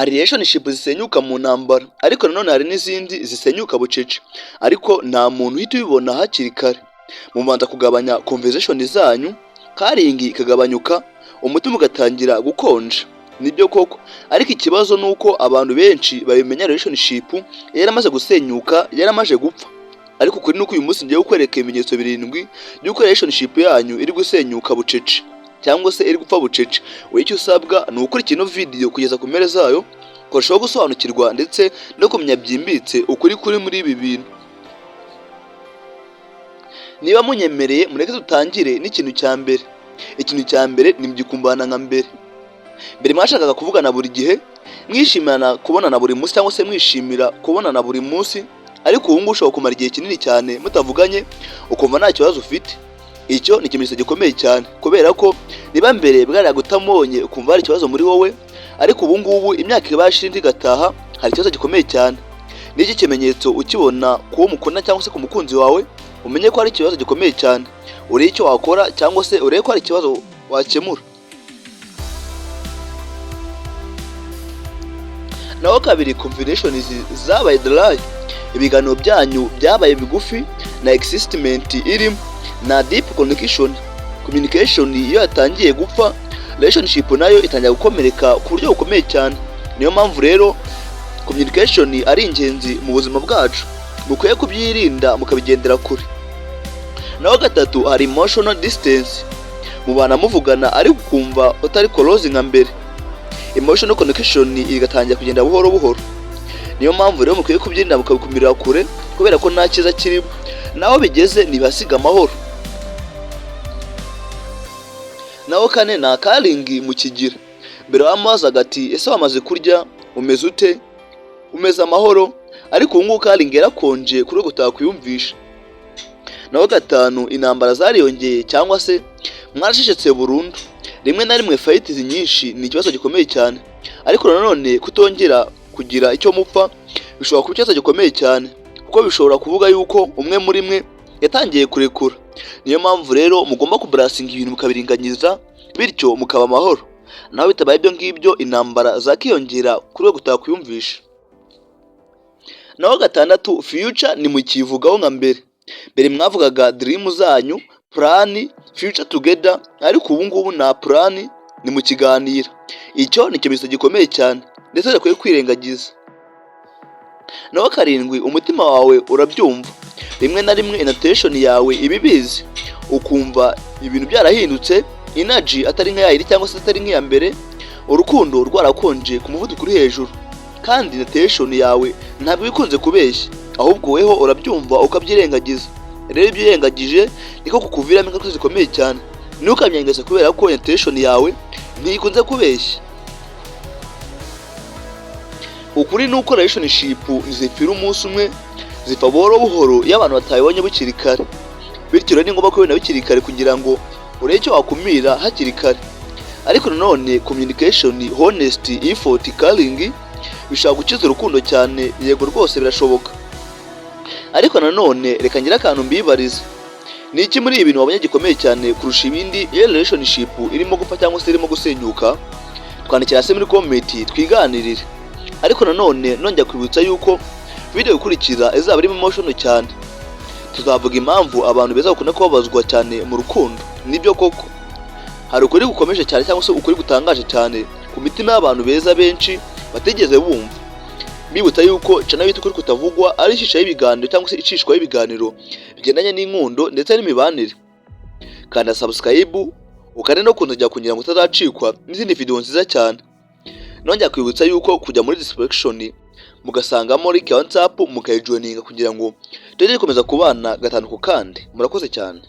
Hari relationship zisenyuka mu ntambara, ariko nanone hari n'izindi zisenyuka bucece, ariko nta muntu uhita ubibona hakiri kare. Mubanza kugabanya conversation zanyu, caring ikagabanyuka, umutima ugatangira gukonja. Nibyo koko, ariko ikibazo ni uko abantu benshi babimenya relationship yaramaze gusenyuka, yaramaze gupfa. Ariko ukuri ni uko uyu munsi ngiye kukwereka ibimenyetso birindwi by'uko relationship yanyu iri gusenyuka bucece cyangwa se iri gupfa bucece. Wowe icyo usabwa ni ugukurikira ino video kugeza ku mpera zayo, ukarushaho gusobanukirwa ndetse no kumenya byimbitse ukuri kuri muri ibi bintu. Niba munyemereye, mureke dutangire n'ikintu cya mbere. Ikintu cya mbere ni mugikumbana nka mbere. Mbere mwashakaga kuvugana buri gihe, mwishimana kubonana buri munsi cyangwa se mwishimira kubonana buri munsi, ariko ubu ngubu ushobora kumara igihe kinini cyane mutavuganye, ukumva nta kibazo ufite. Icyo ni ikimenyetso gikomeye cyane, kubera ko niba mbere bwaraga utamubonye ukumva hari ikibazo muri wowe, ariko ubu ngubu imyaka ibasha indi igataha, hari ikibazo gikomeye cyane. N'iki kimenyetso ukibona ku wo mukunda cyangwa se ku mukunzi wawe, umenye ko hari ikibazo gikomeye cyane, urebe icyo wakora cyangwa se urebe ko hari ikibazo wakemura. Naho kabiri, conversations zabaye dry, ibiganiro byanyu byabaye bigufi na excitement irimo na deep connection. Communication iyo yatangiye gupfa, relationship nayo itangira gukomereka ku buryo bukomeye cyane. Niyo mpamvu rero communication ari ingenzi mu buzima bwacu, mukwiye kubyirinda mukabigendera kure. Naho gatatu, hari emotional distance. Mubana muvugana ariko ukumva utari close nka mbere, emotional connection igatangira kugenda buhoro buhoro. Niyo mpamvu rero mukwiye kubyirinda mukabikumirira kure, kubera ko nta cyiza kirimo, naho bigeze ntibasiga amahoro. Naho kane, nta caring mukigira. Mbere wamubazaga ati: "Ese wamaze kurya? Umeze ute? Umeze amahoro?" Ariko ubu ngubu caring yarakonje kuri rwego utakwiyumvisha. Naho gatanu, intambara zariyongeye cyangwa se mwaracecetse burundu. Rimwe na rimwe fights nyinshi ni ikibazo gikomeye cyane, ariko nanone kutongera kugira icyo mupfa bishobora kuba ikibazo gikomeye cyane, kuko bishobora kuvuga yuko umwe muri mwe yatangiye kurekura. Niyo mpamvu rero mugomba kubalancinga ibintu, mukabiringaniza, bityo mukaba amahoro. Naho bitabaye ibyo ngibyo, intambara zakiyongera ku rwego utakwiyumvisha. Naho gatandatu, future ntimukivugaho nka mbere. Mbere mwavugaga dream zanyu, plan, future together, ariko ubu ngubu nta plan, ni mu kiganiro. Icyo ni ikimenyetso gikomeye cyane ndetse udakwiye kwirengagiza. Naho karindwi, umutima wawe urabyumva. Rimwe na rimwe intuition yawe iba ibizi, ukumva ibintu byarahindutse, energy atari nka yayindi cyangwa se atari nk'iya mbere, urukundo rwarakonje ku muvuduko uri hejuru. Kandi intuition yawe ntabwo iba ikunze kubeshya, ahubwo weho urabyumva ukabyirengagiza. Rero ibyo wirengagije niko kukuviramo ingaruka zikomeye cyane. Ntukabyangize, kubera ko intuition yawe ntikunze kubeshya. Ukuri ni uko relationship ntizipfira umunsi umwe, zipfa buhoro buhoro iyo abantu batabibonye bukiri kare. Bityo rero ni ngombwa kubibona bikiri kare kugira ngo urebe icyo wakumira hakiri kare. Ariko nanone communication, honesty, effort, caring bishobora gukiza urukundo cyane. Yego rwose, birashoboka. Ariko nanone reka ngire akantu mbibarize: ni iki muri ibi bintu wabonye gikomeye cyane kurusha ibindi iyo relationship irimo gupfa cyangwa se irimo gusenyuka? Twandikira hasi muri comment twiganirire. Ariko nanone nongera kwibutsa yuko video ikurikira izaba irimo emotion cyane. Tuzavuga impamvu abantu beza bakunda kubabazwa cyane mu rukundo. Nibyo koko, hari ukuri gukomeje cyane cyangwa se ukuri gutangaje cyane ku mitima y'abantu beza benshi batigeze bumva. Bibutsa yuko channel bita Ukuri Kutavugwa ari ishisha y'ibiganiro cyangwa se icishwa y'ibiganiro bigendanye n'inkundo ndetse n'imibanire. Kanda subscribe, ukande no kunzogera kugira ngo utazacikwa n'izindi video nziza cyane. Nongera kwibutsa yuko kujya muri description mugasangamo link ya WhatsApp, mukayijoininga kugira ngo tujye dukomeza kubana gatanu ku kandi. Murakoze cyane.